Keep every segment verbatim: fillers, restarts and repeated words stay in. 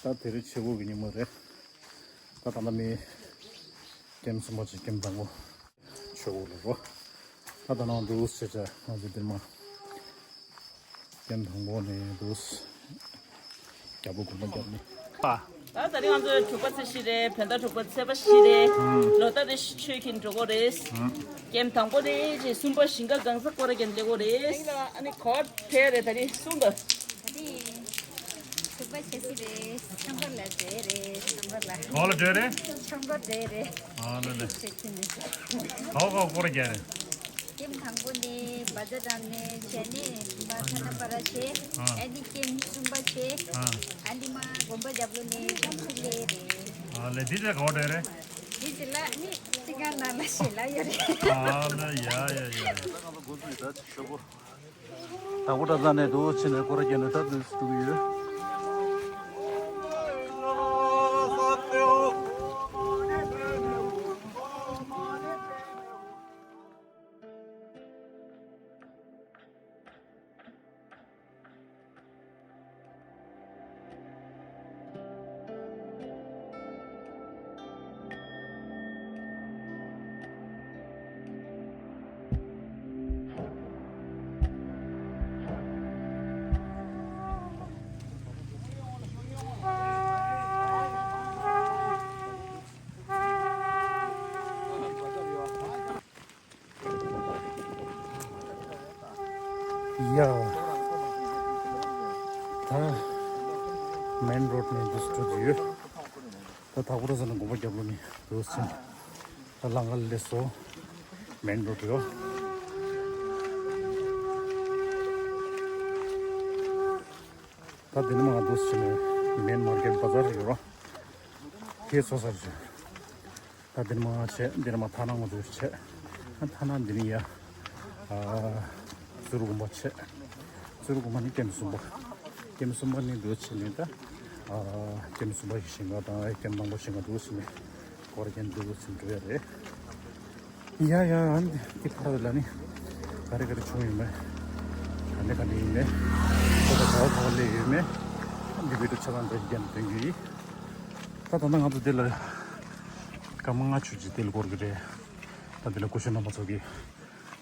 ད་དེ་རིང་ཆོས་འཁོར་གྱི་ཉིན་མོ་རེད། ད་ད་ལྟ་མི་ཀེམ་གསུམ་པ་བྱས། ཀེམ་དང་པོ་ཆོས་འཁོར་ལ་རོ། ད་ད་ནང་འདུག་ཟེར་བྱས། ང་ཚོ་འདིར་མ་ཀེམ་དང་པོ་ནས་འདུག་རྒྱལ་པོ་དགོན་པ་བརྒྱབ་ནས། ད་ད་རིང་ང་ཚོ་དྲུག་པ་ཚེས་བཞི་རེད། བོད་ཟླ་དྲུག་པ་ཚེས་པ་བཞི་རེད། ལོ་ཟླ་རེ་ཆོས་ཁྱིམ་འགྲོ་གོ་རེད། ཀེམ་དང་པོ་རེད། རྗེས་གསུམ་པ་ཞིང་ཁ་གང་ས་སྐོར་ར་གྱོན་སླེབས་གོ་རེད། ཨ་ནི་གོ་དེ་རེད། ད་རིང་གསུང་དང་། ཨ་ནི་དྲུག་པ་ཆེ་སི་རེད། ཆང་ཁོར་ལ་འགྲོ་རེད། ཆང་ཁོར་ལ། ག་པར་ལ་འགྲོ་རེད། ཆང་ཁོར་འགྲོ་རེད། ཨ་ལ་ལ། ཆེ་ཁྱིམ་ནས། ག་པར་ག་པར་སྐོར་ར་གྱོན་རེད། ཀེམ་དང་པོ་ནས་བ་ཛ་དང་ནས་བྱས་ནས་མ་ཐ་ན་པ་ར་བྱས། ཨ། ཨ་ནི་ཀེམ་གསུམ་པ་བྱས། ཨ། ཨ་ནི་མ་དགོན་པ་རྒྱབ་ལོགས་ནས་ཀེམ་ཚུར་སླེབས་རེད། ཨ་ལས། འདི་ཚེ་ག་པར་འགྲོ་རེད། འདི་ཚེ་ལ་ནི་ཅི་ག་ན་ལ་ཤེས་ལ་ཡོད་རེད། ཨ་ལ། ཡ་ཡ་ཡ་ཡ། ད་གོ་ད་ཟ་ནས་འདུག་ཕྱི་ནས་སྐོར་ར་རྒྱག་ནས་ད་འདུག་འདུག་ཡོད། ཡ། ད་མེན་རོཌ་ནས་འདུག་སེ་འགྲོ་གི་ཡོད། ད་ད་གོ་ར་ཟ་ནས་དགོན་པ་རྒྱབ་ལོགས་ནས་འདུག་སེ་ད་ལམ་ཁ་སླེབས་སོང་། མེན་རོཌ་ཡོད། ད་འདི་ནས་མར་འདུག་སེ་ནས་མེན་མར་ཀེཊ་བ་ཛར་ཡོད་ར། དེ་ཚོ་ས་རེད། ད་འདིར་མ་བྱས། འདིར་མ་ཐ་ན་ང་ཚོ་བྱས། ཐ་ན་འདི་ནས་ཡ། ཨ། ཟུར་དགོན་པ་བྱས། ཟུར་དགོན་པ་ནས་ཀེམ་གསུམ་པ། ཀེམ་གསུམ་པ་ནས་འདུག་སེ་ནས་ད། ཨ། ཀེམ་གསུམ་པ་ཞིག་ཞིང་ཁ་དང་ཀེམ་དང་པོ་ཞིང་ཁ་འདུག་སེ་ནས་སྐོར་ར་རྒྱག་འདུག་སེ་འགྲོ་ཡ་རེད། ཡ་ཡ། ཨ་ནི་འདི་ཕར་ལ་ནི་ག་རེ་ག་རེ་བྱུང་ཡོད་མེད། ག་ནས་ག་ནས་ཡིན་མེད། ཁོ་ད་ག་བ་ག་བ་སླེབས་ཡོད་མེད། འདི་བི་ཌི་ཡོ་ཆ་ཚང་འདྲ་ཞིག་རྒྱབ་ནས་སྟོན་གྱི་ཡིན། ད་ད་ལྟ་ང་ཚོ་འདི་ལ་ཀརྨ་སྔ་ཕྱི་ཅིག་འདི་ལ་སྐོར་གྱི་རེད། ད་འདི་ལ་སྐུ་ཞབས་རྣམ་པ་ཚོ་གིས་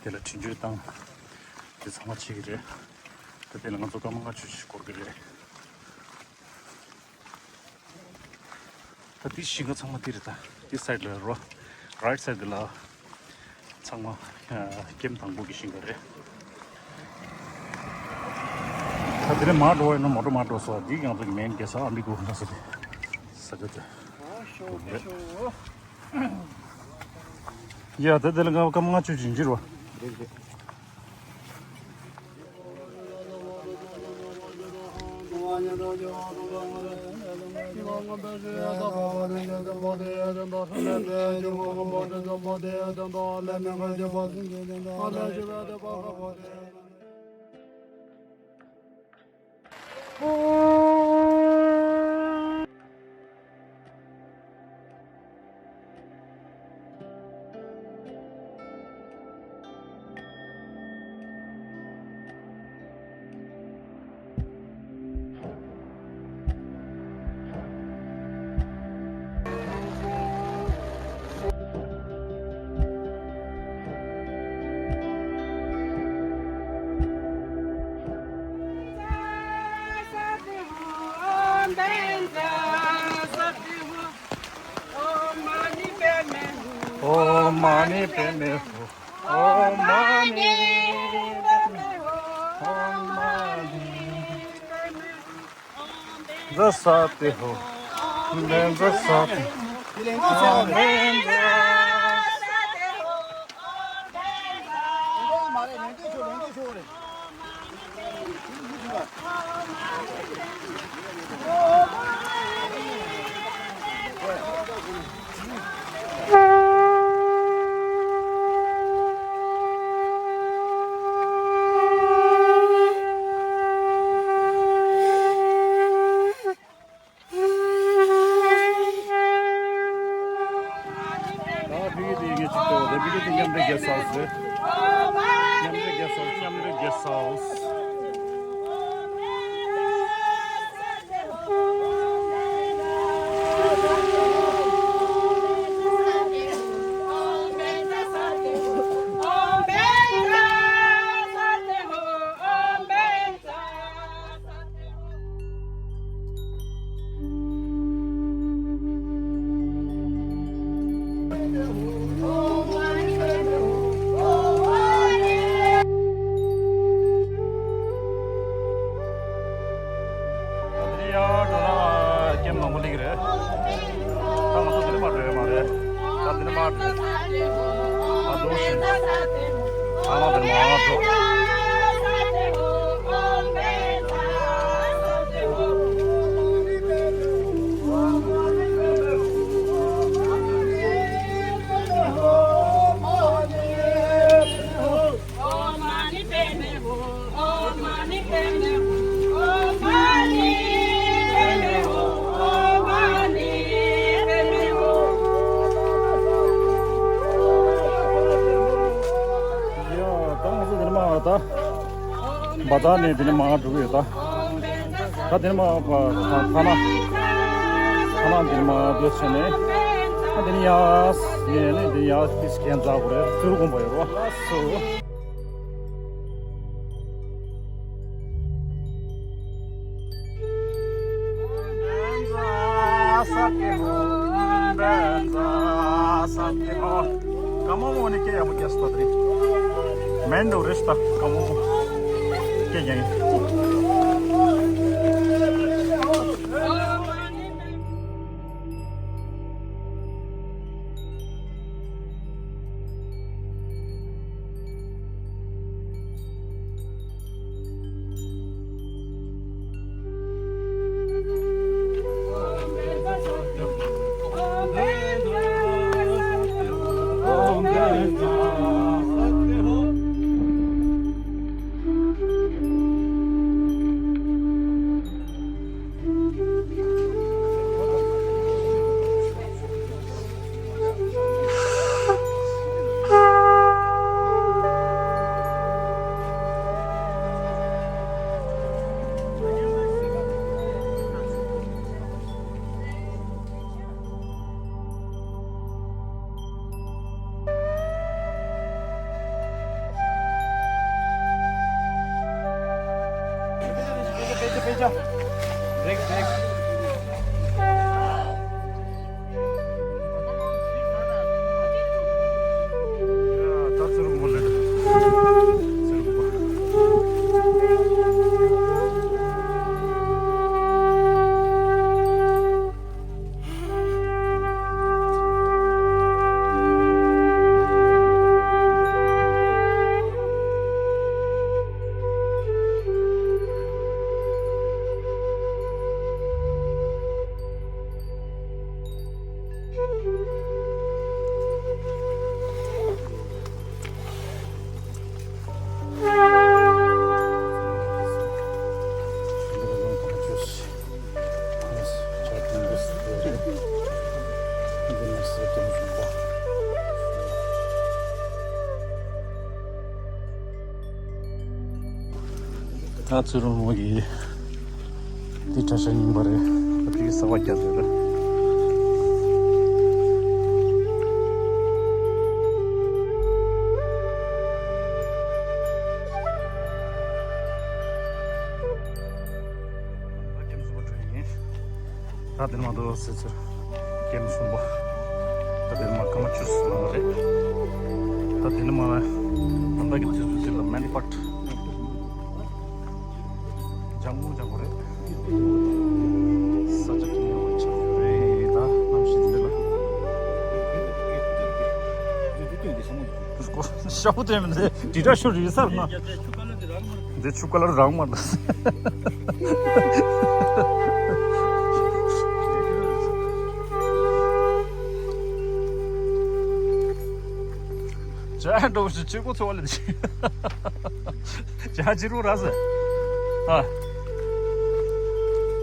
འདི་ལ་འཕྲིན་བཅོལ་བཏང་། འདི་ཚང་མ་བྱེད་ཀྱི་རེད། ད་འདི་ལ་ང་ཚོ་ཀརྨ་སྔ་ཕྱི་ཅིག་སྐོར་གྱི་རེད། ད་འདི་ཞིང་ཁ་ཚང་མ་འདི་རེད། ད་འདི་སའིཌ་ལ་རོ། རའིཊ་སའིཌ་འདི་ལ་ཚང་མ་ཀེམ་དང་པོ་གི་ཞིང་ཁ་རེད། ད་འདི་ནས་མར་འགྲོ་བ་ཡིན་ན་མོ་ཊ་མར་འགྲོ་སོང་། འདི་ང་ཚོ་གི་མེན་རྒྱལ་ས་ཨ་མི་གོ་ལ་ས་དེ་ས་ཆ་དེ་རེད། ཡ། ད་འདི་ལ་ཀརྨ་སྔ་ཕྱི་ཅིག་འགྱུར་བ། ཨོཾ་མ་ཎི་པདྨེ་ཧཱུྃ། ཨོཾ་མ་ཎི་པདྨེ་ཧཱུྃ། ཨོཾ་མ་ཎི་པདྨེ་ཧཱུྃ། ཨོཾ་མ་ཎི་པདྨེ་ཧཱུྃ། ཛ་ས་ཏེ་ཧོ། བཛྲ་ཛ་ས་ཏེ། ཨོཾ་བཛྲ། འདི་ནས་མར་འགྲོ། ཨ་འགྲོ་ཞིག་ཨ་མ་འདིར་མར་འགྲོ། ཡ། ད་ང་ཚོ་འདི་ནས་མར་ད། བ་ད་ནས་འདི་ནས་མར་འགྲོ་གི་ཡོད་ད། ད་འདི་ནས་མར་བ་ཐ་ཐ་ན། ཐ་ན་འདི་ནས་མར་འདི་བྱས་ནས། ད་འདི་ནས་ཡར་ཡིན་ནས་འདི་ཡར་ཏིས་གན་ཛ་གོ་རེད། ཙུར་དགོན་པ་ཡོད་རོ། སུ། ད་ཚུར་རོང་བ་གི་དེ་གྲྭ་ཤག་རྙིང་པ་རེད། ཨ་ཕི་གསར་པ་བརྒྱབ་ཡོད་རེད། ད་དེ་ནས་མར་འདུག་སེ་ཚུར་ཀེམ་གསུམ་པ། ད་དེ་ནས་མར་སྐར་མ་བཅུ་ཙམ་ལངས་པ་རེད། ད་དེ་ནས་མར་ད་ལྟ་གི་དུས་ཚོད་འདི་ལ་མེན་པཊ། ལྗང་གུ་ལྗང་གུ་རེད། ས་ཆ་སྐྱིད་པོ་ཆགས་ཡོད་རེད། ད་གནམ་གཤིས་འདི་ལ། ཤ་བོ་དེ་མི་འདི་དྲིལ་བསྒྲགས་ཤོར་རེད་ས་ན། འདི་ཆུ་ཀ་ལར་རང་མ་འདུག་ཇ་འགྲོ་ཞིག་ཆུ་ཀོ་ཚོ་ལ་ཇ་ཅི་རུ་ར་ཟེ། ཨ།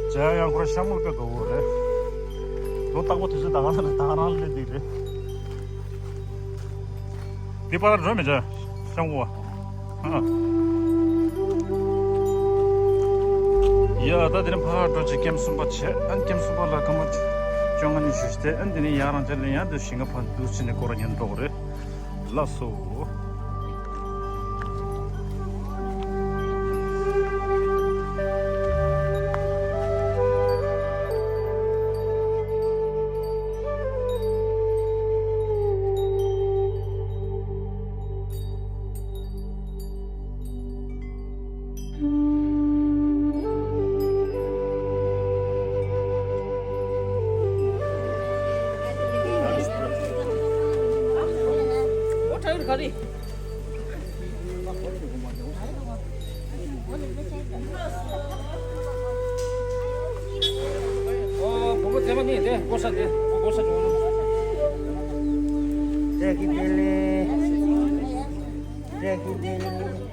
ཇ་ཡང་ཁོ་ར་ཤ་མོ་དཔེ་དགའ་བོ་རེད། ལོ་རྟག་པ་དུས་ཚོད་ད་ག་ན་ད་ག་རང་ལས་འདི་རེད། འདི་པར་འགྲོ་མི་བྱ། ཤང་བོ། ཡ་ད་དེ་ནས་ཕར་འགྲོ་ཅིག་ཀེམ་གསུམ་པ་བྱས། ཨན་ཀེམ་གསུམ་པ་ལ་སྐར་མ་བཅོ་ལྔ་ནས་བཞུགས་ཏེ། ཨན་དེ་ནས་ཡར་རང་ཅག་ལ་ཡང་དུ་ཞིང་ཁ་ཕར་འདུག་ཕྱིན་ནས་སྐོར་ར་ཉན་འགྲོ་གི་རེད། ལགས་སོ། ཨོ། བུ་མོ་མཛེས་མ་ནི་དེ་བགོ་ས་དེ་བགོ་ས་འགྲོ་ནོ། བཀྲ་ཤིས་བདེ་ལེགས། བཀྲ་ཤིས་བདེ་ལེགས།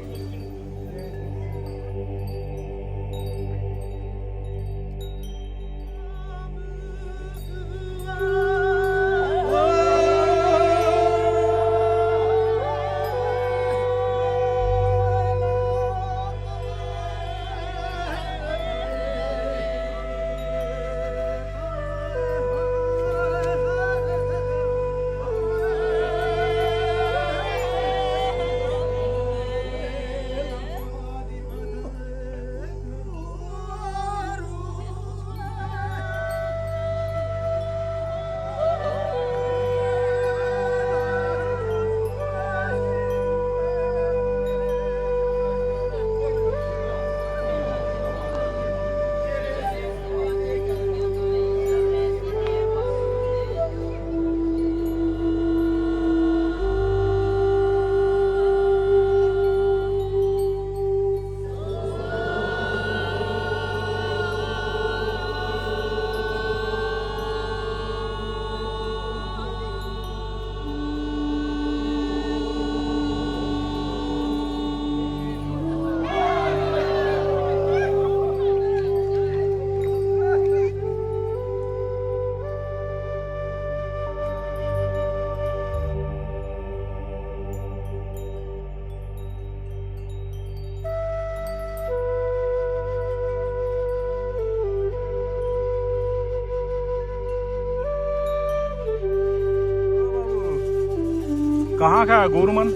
कहाँ का है गुरुमन?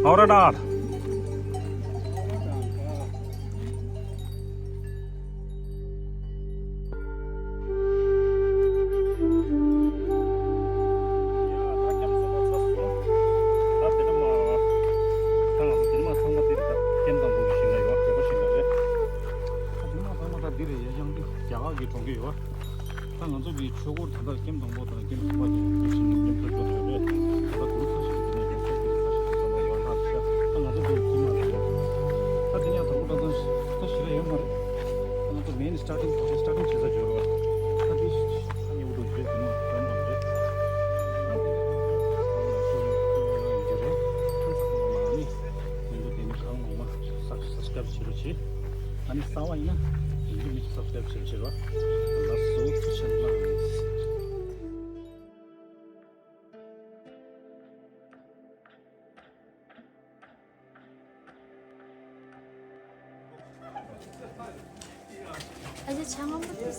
औरडार। ད་ང་ཚོ་གི་ཆོས་སྐོར་ད་ལྟ་ཀེམ་དང་པོ་དང་ཀེམ་གསུམ་པ་དེ་ཡོད་ཀྱི་ཕྱིན་ནས་ཀེམ་དུ་འགྲོ་དགོས་རེད། ད་ལྟ་གུ་རུ་ས་ཞིག་གི་ནས་ཀེམ་ས་ཞིག་ས་ཞིག་ས་ལ་ཡོད་ར་ཤག་ད་ང་ཚོ་འདིར་ཀེམ་མ་རེད། ད་དེ་ཡང་དང་པོ་ད་ལྟ་ད་ཞིག་ལ་ཡོད་མ་རེད། ད་ང་ཚོ་མེན་སི་ཊར་ཊིང་ད་ཞིག་སི་ཊར་ཊིང་བྱེད་ས་འབྱོར་བ། ད་དེ་ས་ཉེ་བོ་འདུག་རེད། དེ་མ་ཡོད་མ་རེད། ད་དེ་ནས་ཁང་ཚང་མ་ནས་ཡིན་འདུག་དེ་ནས་ཁང་མང་མ་སབ་སི་ཀ་རབ་བྱེད་རོགས་བྱེད། ཨ་ནི་གསར་པ་ཡིན་ན་ཡིན་གྱི་མི་སབ་སི་ཀ་རབ་བྱེད་རོགས་བྱེད་རོགས། ལགས་སོ། ཐུགས་རྗེ་ཆེ་གནང་། ཨ་ཅེ་ཆང་ངམ་པ་ཏིས།